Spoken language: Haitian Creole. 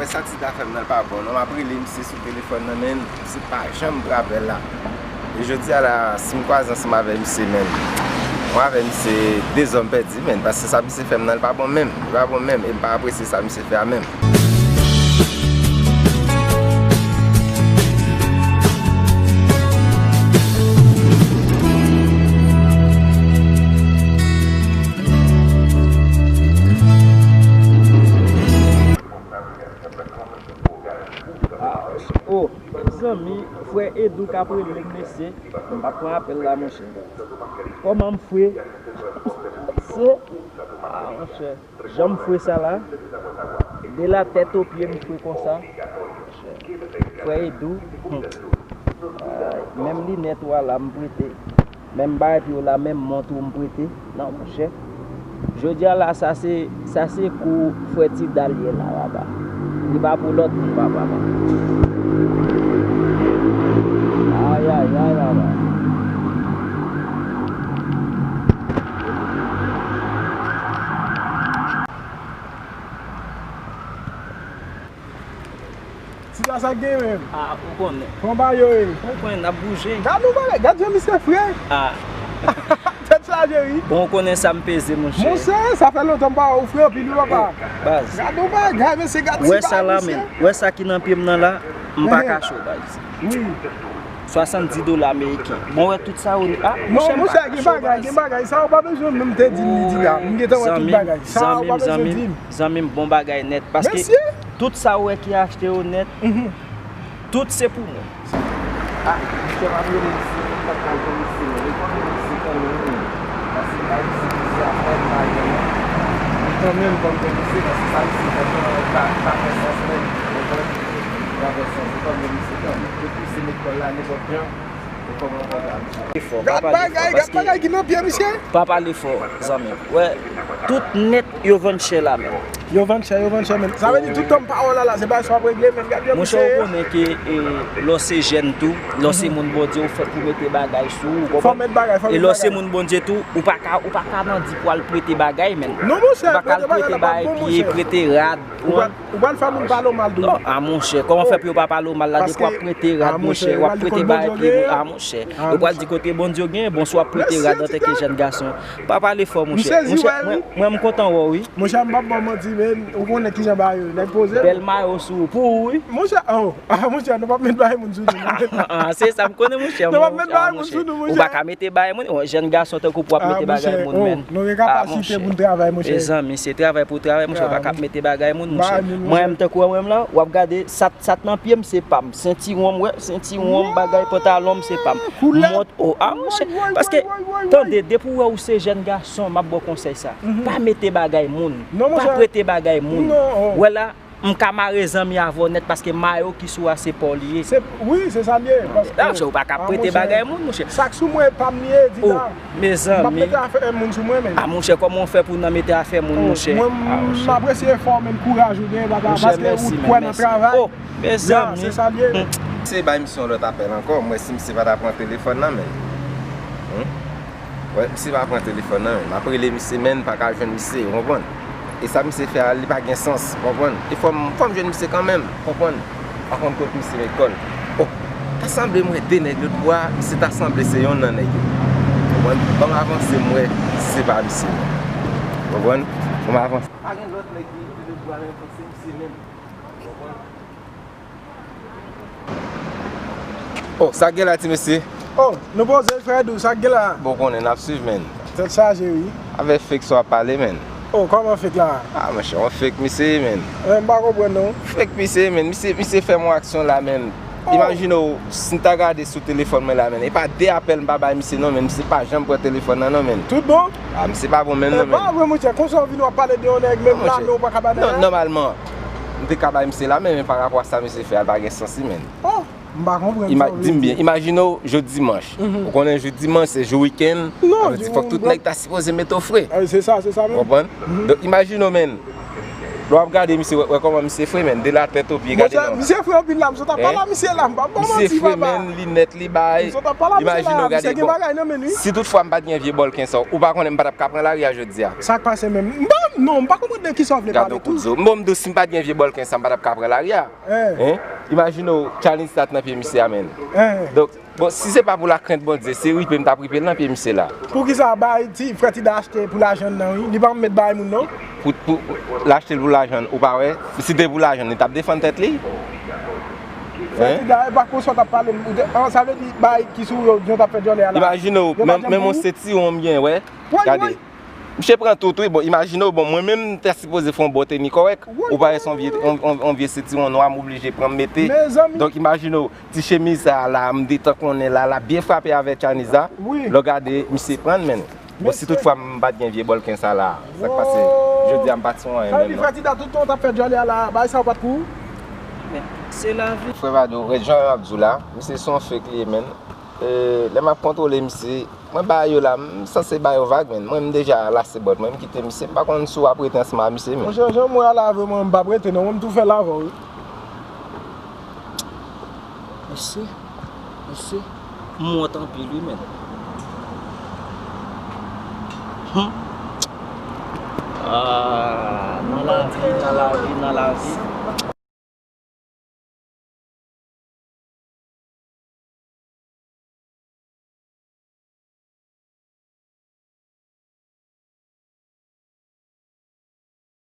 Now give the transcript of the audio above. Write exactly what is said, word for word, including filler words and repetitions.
Sa ti ta fè m nan l pa bon non, m ap rele misye sou telefòn nan, men misye pa janm pran apèl la. E jodi a la, si m kwaze ansanm avè misye, men mwen avè misye, de zòm pèdi, men paske sa misye fè m nan l pa bon menm. Li pa bon menm, e m pa apresye sa misye fè a menm. Ah, oh, zanmi, frè Edou k ap rele m, mesye. M p ap pran apèl la, monchè. Kòman m fre? Se, ah, monchè. Jan m fre sa la, de la tèt o pye m fre konsa. Frè Edou, hmm. Ay, menm linèt ou a la m prete. Menm bagay pou yo la, menm mont ou m prete. Non, monchè. Jodi a la, sa se, sa se kou frè Ti Dal ye la, papa. Li pa pou lòt moun, papa. Ay, ay, ay, papa. Ti sa sa k gen menm? Ah, ou konnen. Kòman bagay yo ye? Ou konnen, n ap bouje. Gad yon bagay, gad jan misye fre. Ah. Tèt chaje, wi. Bon, ou konnen sa m peze, monchè. Monchè, sa fè lontan m pa wè ou fre anpil, wi, papa. Oh, baz. Gad yon bagay, mesye, gad ti bagay, mesye. Wè sa la, men. Wè sa ki nan pye m nan la, m pa kache w, baz. Wi. Swasanndis dola ameriken. Bon, wè tout sa yo, ah, non, monchè, m pa kache w, baz. Gen bagay, sa ou pa bezwen menm te di m li di la. M gentan wè tout bagay. Sa ou pa bezwen di m. Zanmi m, bon bagay nèt. Paske tout sa ou wè ki achte yo nèt, tout se pou mwen. Ah, misye pa vle misye, mwen pa ka jwenn misye, mwen pa vle misye kanmenm, wi. Paske bay misye misye a fè m pa jwenn li kanmenm, fò m jwenn misye, paske sa misye fè m nan pa, pa fè sans menm, ou konprann? Pa fè sans, ou pa vle misye kanmenm. Depi se met kòl la, nenpòt jan, ou kòmanse a misye. Gad bagay, gad bagay ki nan pye misye. Pa pale fò, zanmi. Wè, tout nèt yo vann chè la menm. Yo vann chè, yo vann chè menm. Sa vle di tout tan pawòl la la, se pa sa w ap regle menm, gad jan misye ye. Monchè, ou konnen ke, e, lè w se jèn tou, lè w se moun Bondye, ou fèt pou mete bagay sou ou, ou konprann? Fò w met bagay, fò w met bagay. E lè w se moun Bondye tou, ou pa ka, ou pa ka mandi pou al prete bagay menm. Non, monchè, prete bagay la pa bon, monchè. Ou pa ka al prete bay pye, prete rad. Ou pral, ou pral fè moun pale w mal tou. Non, a monchè, kòman fè pou yo pa pale w mal la, depi w ap prete rad, monchè, w ap prete bay pye, a monchè. Yo pral di kote Bondye gen, bon, si w ap prete rad antanke jèn gason. Pa pale fò, monchè. Monchè, mwen, mwen, m kontan wè w, wi. Monchè, m p ap ba w manti, men ou konnen kijan bagay yo, nèg poze. Bèl mayo sou ou, pou ou, wi. Monchè, oh, ah, monchè, nou p ap met bagay moun sou nou. Ah, se sa, m konnen, monchè. Nou p ap met bagay moun sou nou, monchè. Ou pa ka mete bagay moun, yon jèn gason tankou pou w ap mete bagay moun, men. Nou gen kapasite pou n travay, monchè. Mezanmi, se travay pou w travay, monchè, ou pa ka ap mete bagay moun, monchè. Mwen menm tankou wè mwen menm la, w ap gade, sa, sa k nan pye m, se pa m. Sentiwon m, wè, sentiwon m, bagay, pantalon m, se pa m. Mont, oh, ah, monchè. Paske, tande, depi w wè ou se jèn gason, m ap ba w konsèy sa. Pa mete bagay moun. Pa prete bagay moun. Wè la, m ka mare zanmi avè w nèt paske mayo ki sou a se pa w li ye. Se, wi, se sa l ye. Paske, ah, monchè, ou pa ka ap prete bagay moun, monchè. Sa k sou mwen, e pa m li ye, di la. Oh, mezanmi. M ap mete afè moun sou mwen, men. Ah, monchè, kòman w fè pou nan mete afè moun, monchè? Mwen, m apresye efò w, men, kouraj ou gen, papa, paske ou kwè nan travay. Oh, mezanmi. Ya, se sa l ye. Se bay misye yon lòt apèl ankò, m wè si misye pa ta pran telefòn nan, men. Hmm? Wè, misye pa pran telefòn nan, men. M ap rele misye, men m pa ka jwenn misye, ou konprann? E sa misye fè a, li pa gen sans, konprann? E fò m, fò m jwenn misye kanmenm, konprann? Pa konn kot misye met kò l. Oh, ta sanble m wè de nèg lòt bò a, misye ta sanble se yonn nan nèg yo. Konprann? Ban m avanse m wè si se pa misye menm. Konprann? Ban m avanse. Pa gen lòt nèg ki te lòt bò a menm, fòk se misye menm. Konprann? Oh, sa k gen la, ti mesye? Oh, nou poze, frè Dou, sa k gen la? Bon, konnen, n ap swiv, men. Tèt chaje, wi. Avèk fake sa w ap pale, men. Oh, kòman fake la? Ah, monchè, yon fake misye ye, men. Eh, m pa konprann, non. Fake misye ye, men. Misye, misye fè m yon aksyon la, men. Oh. Imajine w, si n ta gade sou telefòn mwen la, men. E pa de apèl m pa bay misye, non, men. Misye pa janm pran telefòn nan, non, men. Tout bon? Ah, misye pa bon menm, non, men. E pa vre, monchè, konsa w vin w ap pale de yon nèg, menm la, men w pa ka bay nèg la? Non, nòmalman, m te ka bay misye la, men, men pa rapò a sa misye fè a, l pa gen sans li, men. Oh, m pa konprann sa w vle di. Di m byen, imajine w, jodi dimanch. Ou konnen jou dimanch, se jou wikenn. Non, sa vle di fòk tout nèg ta sipoze mete w fre. Eh, se sa, se sa menm. Konprann? Donk, imajine w, men. W ap gade misye, wè, wè kòman misye fre, menn, de la tèt o pye, gade non. Misye fre anpil la, misye t ap pale a misye la, m p ap ba w manti, papa. Misye fre, menn, linèt li bay. Misye t ap pale a misye la, misye gen bagay nan men li. Si toutfwa m pa t gen vye bòlken sa, ou pa konnen m pa t ap ka pran lari a jodi a. Sa k pase menm? M pa, non, m pa konprann de kisa w vle pale tou. Gade yon kout zo. M bon, m di w, si m pa t gen vye bòlken sa, m pa t ap ka pran lari a. Hein? Imajine w, Chinese sa t nan pye misye a, menn. Donk, bon, si se pa pou lakrent Bondye, se ripe m t ap ripe l nan pye misye la. Poukisa bay ti frè Tida achte pou lajan l nan, wi? Li pa met bay moun, non? Pou, pou, l achte l pou lajan l, ou pa wè? Si te pou lajan l, li t ap defann tèt li? Frè Tida, e pa konsa w t ap pale m. Ou te, an, sa vle di bay ki sou yo, jan w t ap fè djòlè a la. Imajine w, menm, menm yon sentiwon m gen, wè. Gade. Misye pran tout, wi. Bon, imajine w, bon, mwen menm, m te sipoze fè yon bon teni kòrèk. Ou parèt se yon vye, yon, yon, yon vye sentiwon nwa, m oblije pran m mete. Donk, imajine w, ti chemiz sa a la, m detan konnen la, l ap byen frape avèk Chinese la. Lè w gade, misye pran l, menn. Bon, si toutfwa m pa t gen vye bòlken sa la, sa k pase? Jodi a, m pa t sou anyen menm, non. Sa vle di, frè Tida, tout tan w t ap fè djòlè a la, bagay sa yo pa t pou ou? Men, se lavi. Frè Vado, rèd jan w ap di w la, misye se yon fake li ye, menn. E, lè m ap kontwole misye, mwen ba yo la, m sanse ba yo vag, menn. Mwen, m deja lase bòt mwen, m kite misye. M pa konn si w ap rete ansanm a misye, menn. Monchè, jan m wè a la, vrèman, m p ap rete, non. Mwen, m tou fè l avè w, wi. Mesye, mesye, m wont anpil, wi, menn. Hum. Ah, nan lavi, nan lavi, nan lavi.